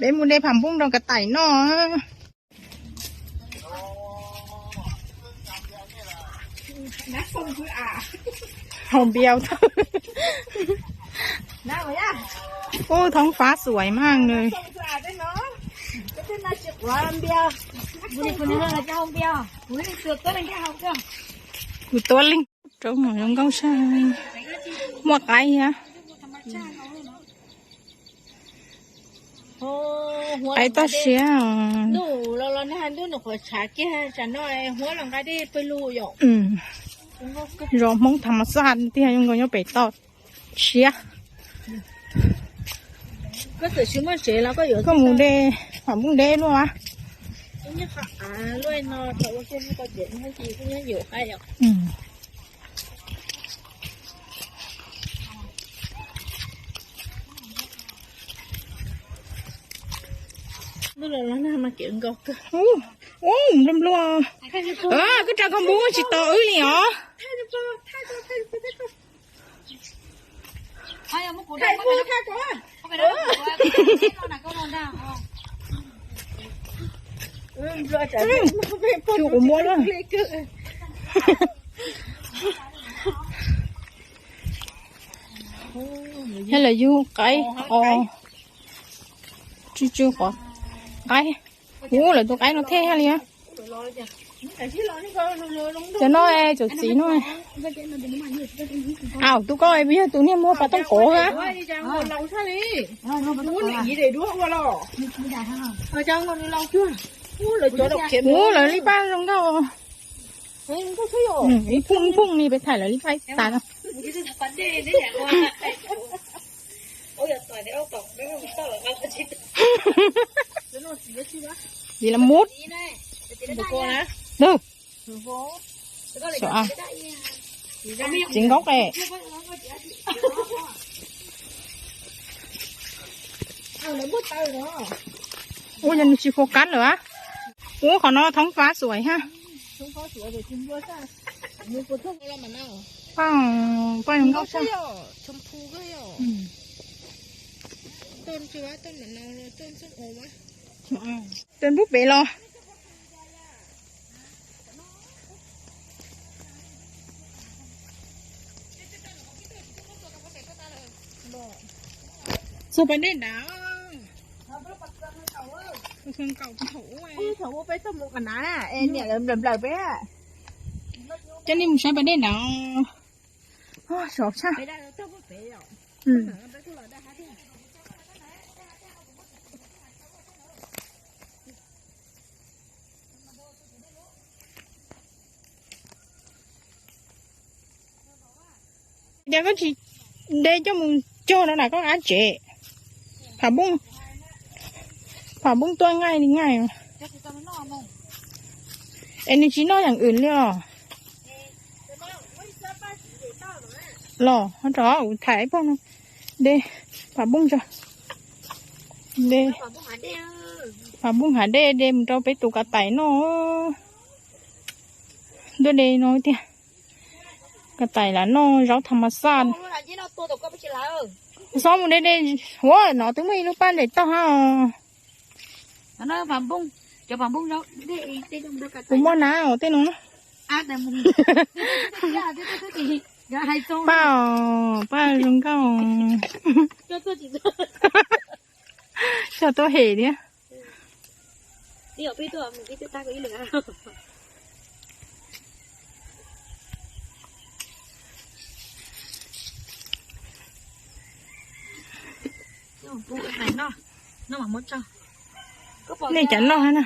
Peb mus de pham npoo rau ka tais noj. Hau npias. Ub, thoob fab xuais maj nws. Kuv tuab leeg rau mus zoo nkauj sab. Muaj qaib thiab. Qaib toj siab. Zos Hmoob tham mas xaj tiag, zoo nkaus nyob pem toj siab. Koj mus de, pham npoo de luaj a. Ub, nplua nplua. Koj tsa koj npub tsis tau wb li os. Kuv muab lawm. Thiab lawv yug qaib os. Tsw tsw qhov qaib. Ub, lawv tus qaib no thej thiab li. Cov no, cov txiv no. Au, tus ko yog tus niag muag pas tooj kov a. Ub, lawv li paj zoo nkauj. Ib phooj ib phooj li peb thaij lawv li paj ib tas no. Txiv las mut. Txiv nkauj es. Ua yog nws tsis focus lawm a. Ub, qhov no thoob fab xuais ha. Paj, paj zoo nkauj sab. Tus npub pem los. Txog pas dej nrad. Thaum ub peb tuaj mus qhov na, niam lawv nplawm nplawm peb. Coj nej mus saib pas dej nrad. Sov tshaj. Cas koj tsis de coj mus cog no na koj qab tsev. Pham npoo, pham npoo tuaj nqaij li nqaij. Es nws tsis noj yam wm li os. Los rov kuv tham ib pog no. De pham npoo tso. De pham npoo hav dej de mus rau peb tus ka tais noj. Ntuj, de no tiag. Ka tais lam noj zaub tham mas xaj. Xob mus de de. Ua no twb muaj ib lub paj nres toj hab os. Kuv muaj na os tej no. Paj, paj zoo nkauj. Coj tuaj hem thiab. Nej cas noj hab na.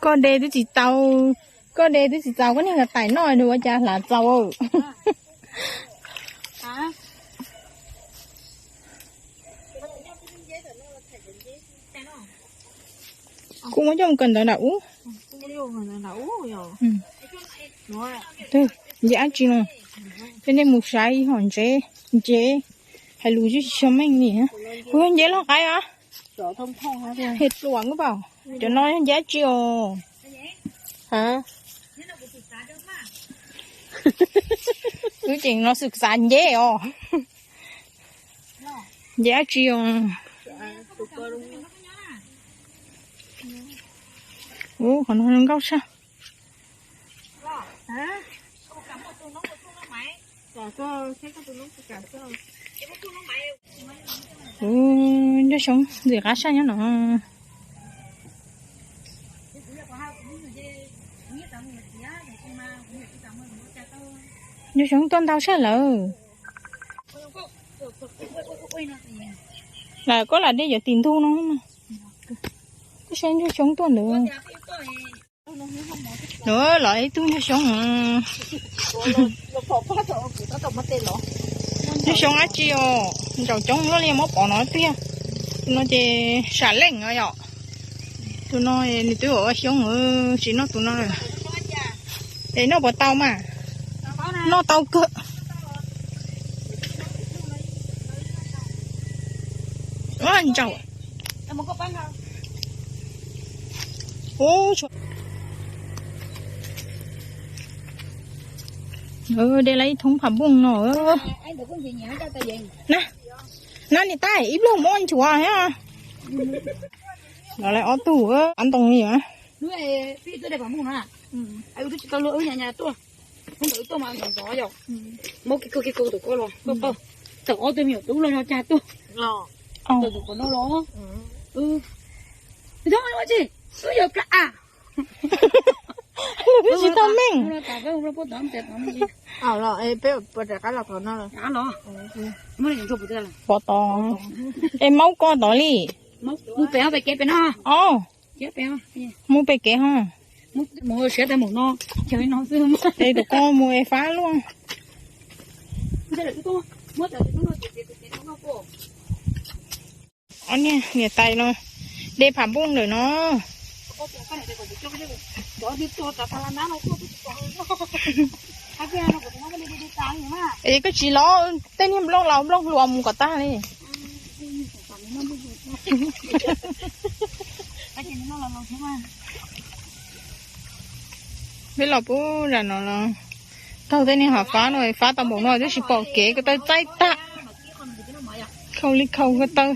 Koj de twb tsis txaus, koj de twb tsis txaus koj niag ka tais noj nws ua cas hlav txaus. Kuv muab coj mus kawm ntawv nram ub. Nceb dab tsi no? Coj nej mus saib hom ntsev, nceb, hais lus tsis tshua meej li. Kuv yog nceb loj qaib os. Hes pluam nkuj paum. Cov no yog nceb dab tsi os? Wb tseem no xwm xav nceb os. Ces dab tsi os? Ub, qhov no zoo nkauj sab. Ub, ncauj xyoob ntxim qab sab nyob no. Ncauj xyoob tuaj ntau sab lawm. Lam koj lam dej cov tim ntug no. Koj saib ncauj xyoob tuaj ntawd. Los ib tug ncauj xyoob. Ncauj xyoob dab tsi os, ntsaum coob luaj li muab pov no tiag. Tus no ces sam leej os yom. Tus no nws twb ua xyoob, tsis noj tus no. Es noj puas tau mas? Noj tau kawg. Ntsaum. De lawv ib thoob pham npooj no. Na, na niam tais, ib pluag muab nchuav thiab. Los lawv ob tug ab ntoo li. Tawm ob tug me nyuam tub los yog cag tuaj. Tawm tus qhov no los. Tsis tau meej. Peb puas rov qab los qhov no? Pov tod. Es maub ko tod li. Mus pem, pem kev pem no. Mus pem kev ho. Mus siav tas mus no. Es tus ko mus es fab luaj. Ob niag niam tais los de pham npooj lawm no. Es koj tsis lov tej niag nplooj laus nplooj hluas mus kom tag li. Peb los pub zam no los taug tej niag hav fab no, fab tau npaum no twb tsis pom kev ko taw txaib tag. Khau li khau ko taw.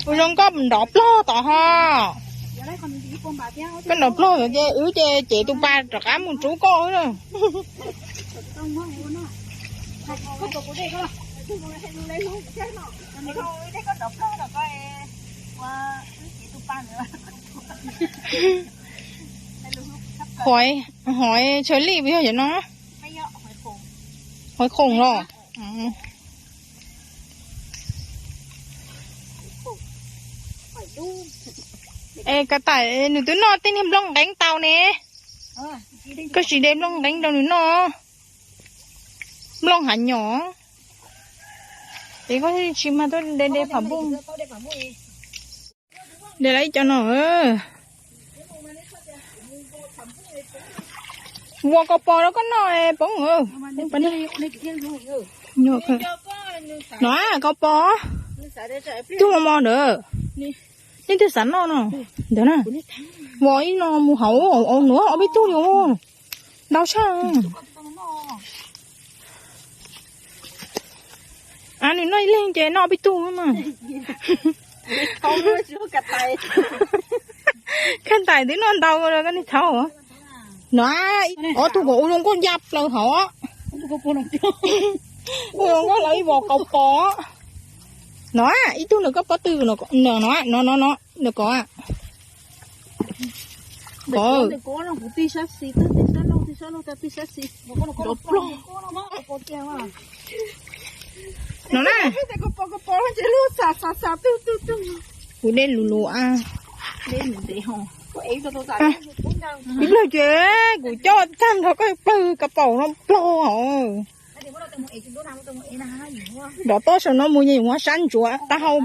Ua zoo koj nrov plog tod ho. Koj nrov plog tod ces wb ces cev tus pas rov qab mus rub koj na. Hov, hov tshaw lij puas yog cov no? Hov khoom los. Es ka taim nws twb noj tej niag nplooj nqeeb tau ne. Koj tsis de nplooj nqeeb rau nws noj. Nplooj hav nyom. Es koj tsis mas tuaj de de pham npooj. De lawv ib co no. Ua kau pos rau koj noj poob. No kau pos. Tug mos mos ntawd. Leej twg xav noj no? Ntawd na. Ua ib no mus hauv, hauv nuav ob peb tug li. Ntau tshaj. Nws noj ib leeg ces noj ob peb tug mas. Koj tais twb noj ntau koj niag thaub. No, ob tug kom ua zoo nkauj ya plaws hauv. Ua zoo nkauj lawv ib vos kau pos. No, ib tug ntawm koj pob tw no, no, no, no, no ko. No na. Kuv de lus lus a. Ib pliag ces kuv coj tag nrho koj plawg kab paus no plaug hauv. Nrov toj saum no mus yeej muab sab ntsuav taub hau.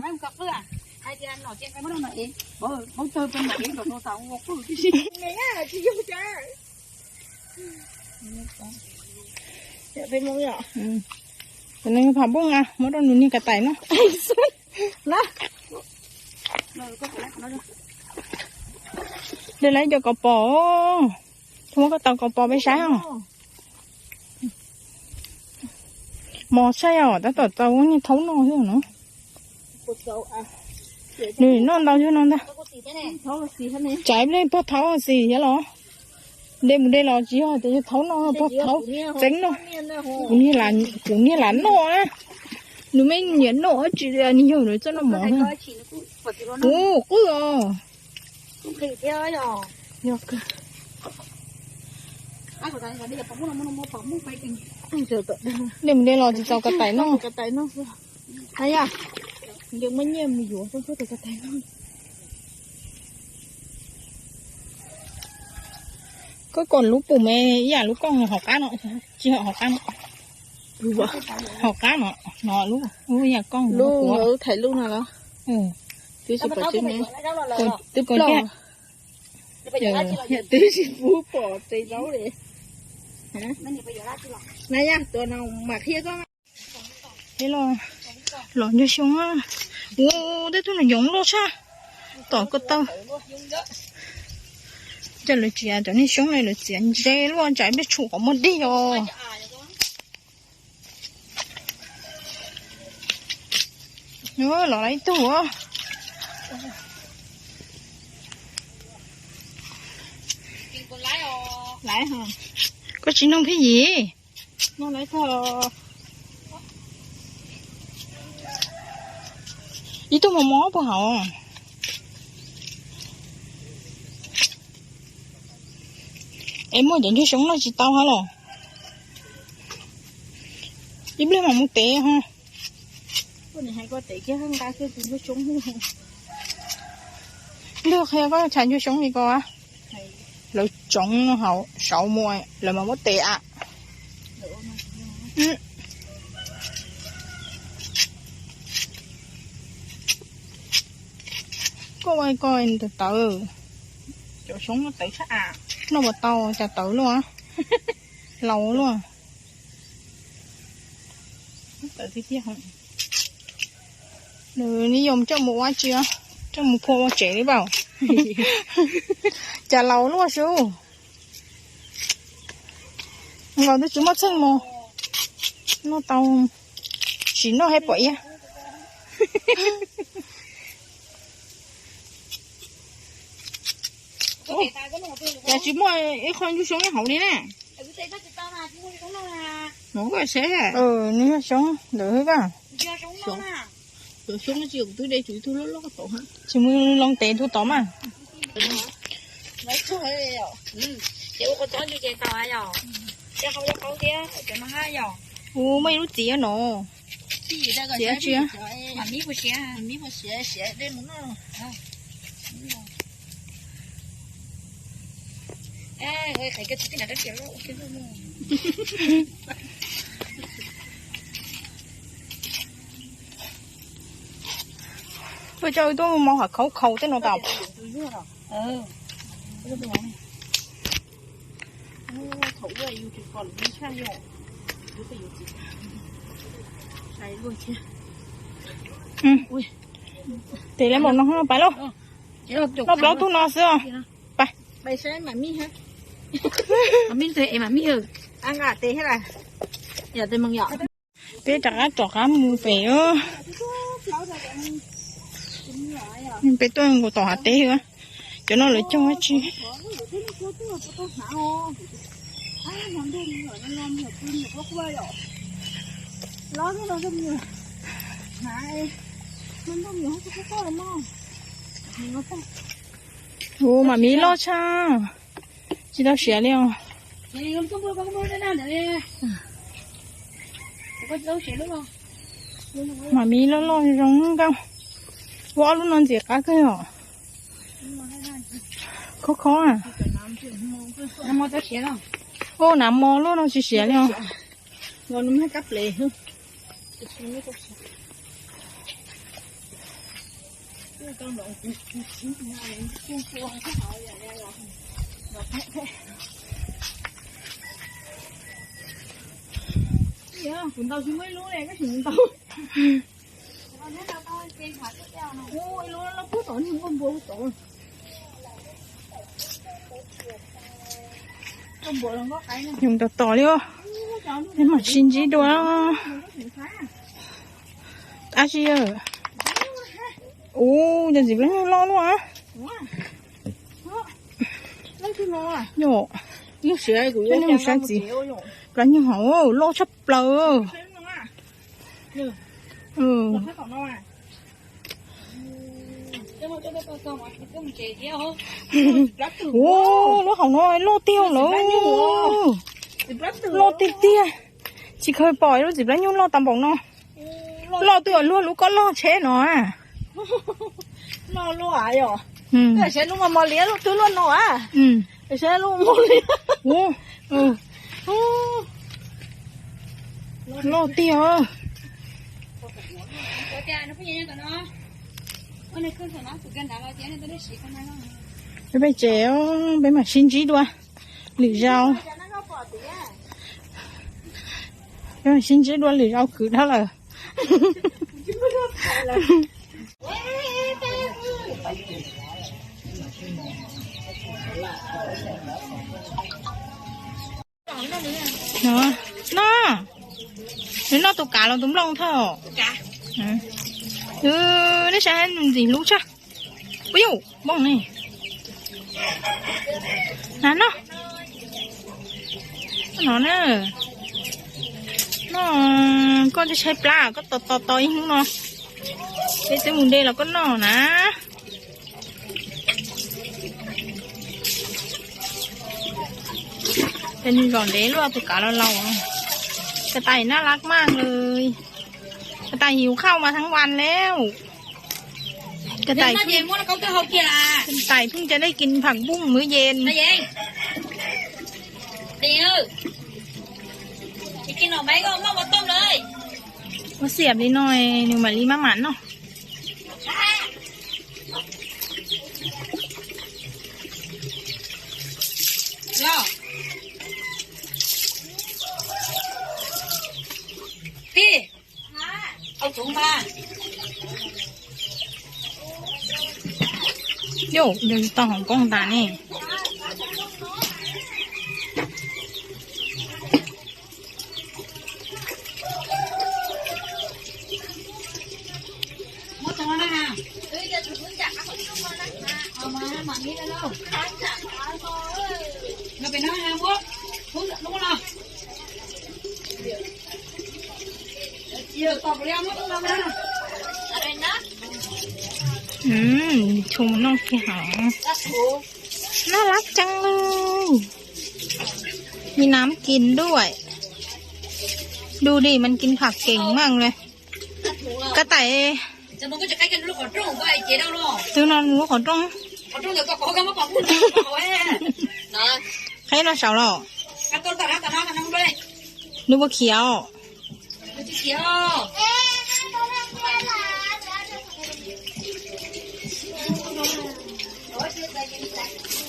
Pham npooj a, muab rau nws niag ka tais no. De lawv cov kau pos. Muab koj tau kau pos peb saib os. Mos tshaj yom, tab tom txaus niag thaub noj xwb no. Nws noj ntau zog no ntag. Tsaiv ple pog thaub xis thiab los? De mus de los tsis yog tias yog thaub no, pog thaub txeeb no. Kuv niag lam noj na. Nws me nyiam noj dab tsi li, nws yog nws txawj noj mov. Ub, qwj os. Yog kawg. De mus de los tsis txaus ka tais noj. Nws muaj nyiaj mus yuav xwb, txhob txaus ka tais noj. Koj kom lub pum me ib yam lub kooj hauv qab no, tsis hauv qab no. Hauv qab no, no lub, lub ib yam kooj lub kuv. Lub tham lub no los? Twb tsis pom tseeb ne. Twb pom tseeb. Twb tsis pub pom tseeb zaub li. Na yog tus no mam qhia koj. Los ncog xyoob. Ua tej tug no yoov loj tshaj. Tom ko taw. Coj lawv tsis cov niag xyoob no lawv txiav ntse luaj, tsam peb tshum qhov muag dig os. Los lawm ib tug. Koj tsis nug Phij Yim? Ib tug mos mos puag hauv. Es muaj cov ncog xyoob no tsis tau hab los? Ib pliag mam mus tev ho. Ib pliag qhia koj tshav ncog xyoob li ko. Lawv tsoov hauv saud mus lawv mam muab tev a. Koj ua ko tawv tawv. Cov xyoob no tawv tshaj. Noj puas tau cas tawv luaj. Laus luaj. Tawv tiag tiag. Nws nij yom coj mus ua tsi, coj mus phua ua tsev li pam. Cas laus luaj sub. Nkaus twb tsis muaj txheej mus. Noj tau, sim noj thiab pom iab. Cas tsis muaj ib qho ncug xyoob nyob hauv li na? Nws yog xyoob ntawd xwb. Xyoob tsis, kuv twb de tsis tug loj loj tod. Tsis mus loo tev tug tod mas. Ua muaj ib lub txiv no. Txiv tsi? Tuaj coj wb tuaj mus hav khaub khaus tej no tas. Tes le maum no pais lauj. Noj plaub tug no xwb os. Pais. Peb rov qab rov qab mus pem. Peb tuaj nkaus tom hav teb. Cov no lawv cog dab tsi? Ua mam mi loj tshaj. Tsis tau siav li os. Mam mi loj loj zoo nkauj. Ua ob lub no ntxim qab kawg os. Khob khob. Ua nav mos luaj no tsis siav li os. Kuv ntaus tsis muaj ib lub li, koj tseem ntau. Ib lub loj puag tom, nws npua npua tom. Yus tos tos li os. Mam sib ntsib dua. Ab tsi, ua cas ntxim plab nyuj loj luaj a. Yog, saib txiv, plab nyuj hauv loj tshaj plaws. Ua, lub hauv no loj tiag lawm. Loj tiag tiag. Tsis kheev pom lub txiv plab nyuj loj tag npaum no. Loj twb luag lub kob loj tsheb no. Loj tiag. Peb tsev, peb mam sib ntsib dua lwm zaus. Peb mam sib ntsib dua lwm zaus kwv dhau lawm. Noj, nws noj tus kav los tus nplooj thawj. Nej saib nws ntxim hlub tshaj. Ua yuj, nplooj ne. Noj, noj, noj no na. Noj, koj twb tshaib plab koj tos tos tos ib hnub no. Peb twb mus de los koj noj na. Ces nws zom ntev luaj tus kav laus laus. Ka tais naj lab maj nws, ka tais hiv khauj mas thaab vas lawm. Ka tais, ka tais pheej ca dej kis pham npuj mws yes. Ua xiam li no nws mam li maj mam noj. Yus tau hauv poob tas ne. Tshua mus noj kiag hov. Naj lab ceeb lawm. มีน้ำกินด้วย ดูดิ มันกินผักเก่งมากเลย Ka tais, twb no nws lub qhov rooj. Qheb no saud los? Nws ua khiav os.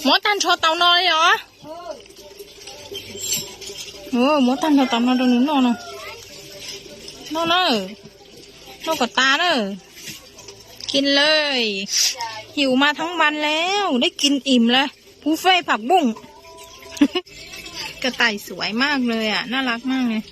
Muab tag nrho tau no li os. Muab tag nrho tau no rau nws noj no. Noj na, noj kom tas na. กินเลย Hiu mas thaab vas lawm, dej kis im lawm, buffet pham npuj. Ka tais xuav maj lawm, naj lab maj lawm.